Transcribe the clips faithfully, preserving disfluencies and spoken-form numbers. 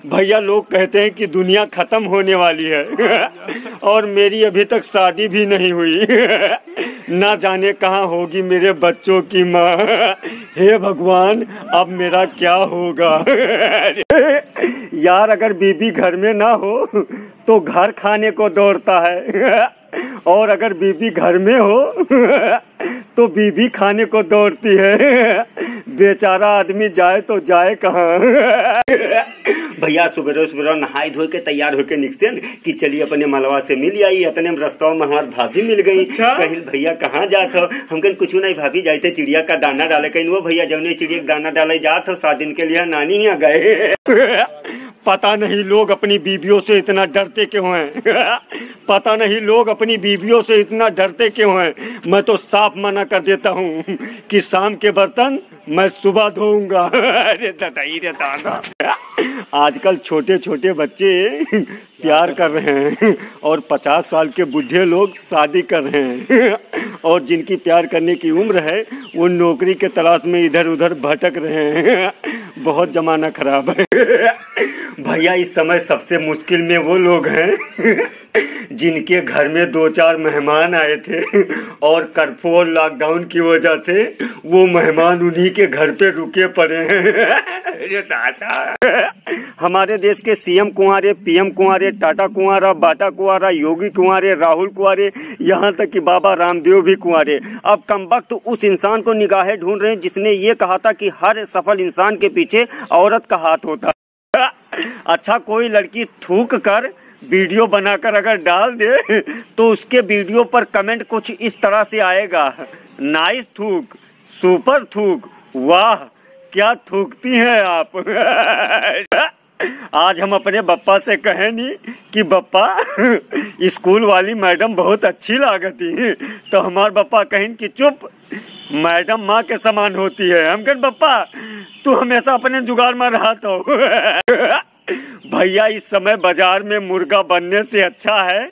भैया, लोग कहते हैं कि दुनिया खत्म होने वाली है और मेरी अभी तक शादी भी नहीं हुई। ना जाने कहाँ होगी मेरे बच्चों की माँ। हे भगवान, अब मेरा क्या होगा? यार, अगर बीबी घर में ना हो तो घर खाने को दौड़ता है, और अगर बीबी घर में हो तो बीबी खाने को दौड़ती है। बेचारा आदमी जाए तो जाए कहाँ? भैया, सुबेरे सुबेरे नहाई धोई के तैयार होके निकसेन कि चली अपने मलवा से मिल आई। इतने में रस्तवा में हमार भाभी मिल गई। अच्छा। कहिन, "भैया, कहाँ जात हो?" हम कहिन, "कुछ नहीं भाभी, जाइत है चिड़िया का दाना डाले।" कहिन, "वो भैया, जौने चिड़िया का दाना डाले जात हो, सात दिन के लिए नानी यहाँ गए।" पता नहीं लोग अपनी बीवियों से इतना डरते क्यों हैं। पता नहीं लोग अपनी बीवियों से इतना डरते क्यों हैं। मैं तो साफ मना कर देता हूँ कि शाम के बर्तन मैं सुबह धोऊंगा। अरे ददाई रे दादा, आजकल छोटे छोटे बच्चे प्यार कर रहे हैं और पचास साल के बूढ़े लोग शादी कर रहे हैं और जिनकी प्यार करने की उम्र है, वो नौकरी के तलाश में इधर उधर भटक रहे हैं। बहुत जमाना खराब है। भैया, इस समय सबसे मुश्किल में वो लोग हैं जिनके घर में दो चार मेहमान आए थे और कर्फ्यू और लॉकडाउन की वजह से वो मेहमान उन्हीं के घर पे रुके पड़े हैं। अरे दादा। हमारे देश के सीएम कुंवारे, पीएम कुंवारे, टाटा कुंवारा, बाटा कुंवारा, योगी कुंवारे, राहुल कुंवारे, यहाँ तक कि बाबा रामदेव भी कुंवारे। अब कमबख्त उस इंसान को निगाहें ढूंढ रहे हैं जिसने ये कहा था कि हर सफल इंसान के पीछे औरत का हाथ होता है। अच्छा, कोई लड़की थूक कर वीडियो बनाकर अगर डाल दे तो उसके वीडियो पर कमेंट कुछ इस तरह से आएगा, "नाइस थूक, सुपर थूक, वाह, क्या थूकती हैं आप।" आज हम अपने बप्पा से कहेनी कि बप्पा, स्कूल वाली मैडम बहुत अच्छी लागती, तो हमार बप्पा कहिन कि चुप, मैडम माँ के समान होती है। हम कहेन, "बप्पा, तू हमेशा अपने जुगाड़ में रहत हो।" भैया, इस समय बाजार में मुर्गा बनने से अच्छा है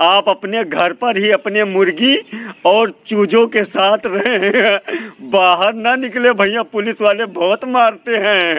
आप अपने घर पर ही अपने मुर्गी और चूजों के साथ रहें। बाहर ना निकले भैया, पुलिस वाले बहुत मारते हैं।